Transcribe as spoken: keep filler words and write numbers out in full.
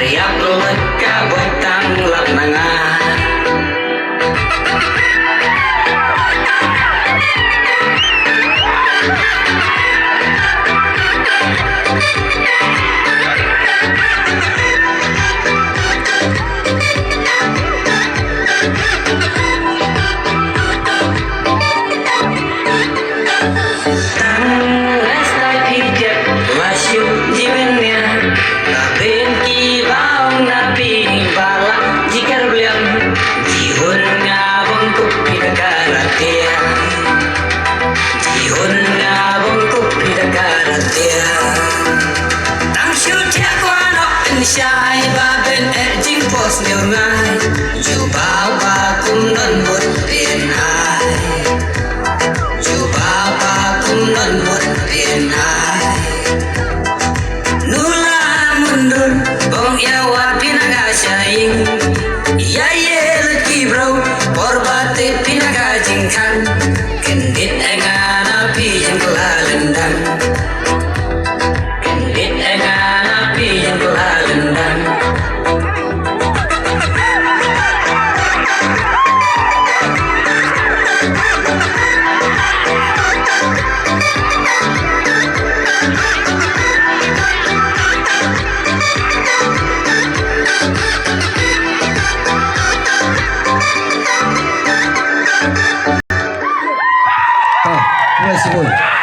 Ïap lut ka boi tang lap na nga. Tang rasta ki jep la shuh jiwen nia. La ben ki baong na pi ba la jikar bliang. Jihun nga bong kup pi da karatia. Jihun nga bong kup pi da karatia. Tang shu thiah kwan hok pynshai ba ben eh jingpos neu ngai. Jubab ba kum don mut rien ai. Jubab ba kum don mut rien ai. Nula mundur bong ïa wat pina ka shaing. Ïa ye leki bro por ba te pina ka jingkhang. Kendit enga na pi jingkla lendang. Kendit enga na pi jingkla lendang. Ah, nice one.